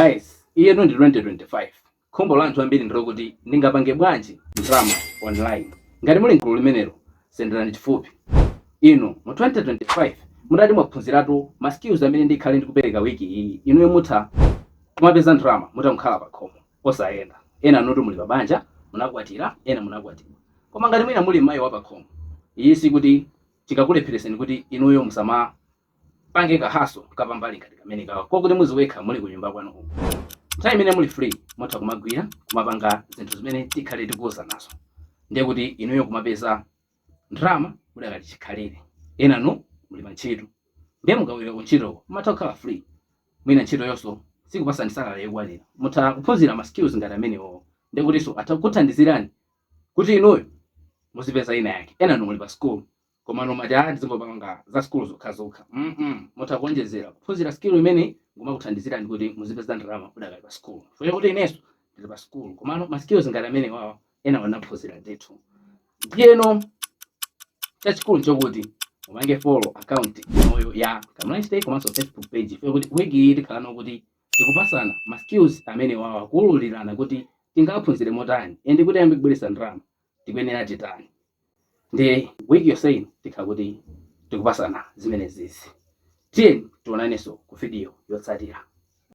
Guys, iyetu ndi 2025. Khumbo la anthu ambiri ndilokuti ndingapange bwanji ndalama online. Ngati muli mgulu limenelo, senderani chifupi. Inu mu 2025 mutati mwaphunziratu ma skills amene ndikhale ndikupereka wiki iyi, inuyo mutha kumapeza ndalama mutakhala pakhomo osayenda. Ena nutu muli pabanja, munakwatira, ena munakwatiwa. Koma ngati mwina muli mayi wa pakhomo, iyi sikuti chikakulephereseni kuti inuyo musama pange ka hustle kapambali ngati kamene kawa kokuti muziwekha muli kunyumba kwanu uku. Nthawi imene muli free, mutha kumagwira, kumapanga zinthu zimene tikhale tikuuza nazo, ndiye kuti inuyo kumapeza ndalama mudakali chikhalire. Enanu muli pa ntchito, ndiye mukawira ku ntchitoko mumatha kukhala free. Mwina ntchito yonso sikupasani salary yokwanira, mutha kuphunzira ma skills ngati amenewo, ndiye kutinso atha kukuthandizirani kuti inuyo muzipeza ina yake. Enanu muli pa school, koma nomati, "Ah, ndizingopanga za school zokhazokha." Mutha kuonjezera kuphunzira skill imene ngumakuthandizirani kuti muzipeza ndalama mudakali pa school, chifukwa kuti inenso ndili pa school, komano ma skills ngati amene wawa ena wanaphunzira ndithu. Ndiyeno chachikulu nchokuti mupange follow account inoyo ya Kamlifestyle komanso Facebook page, chifukwa kuti wiki iyi tikhala kuti tikupasana ma skills amene wawa, kuwululirana kuti tingaphunzire motani and kuti ayambe kubweretsa ndalama tikuyenera titani. Ndi wiki yonse ino tikhala kuti tikupasana zimenezizi. Tiyeni tionanenso ku video yotsatira.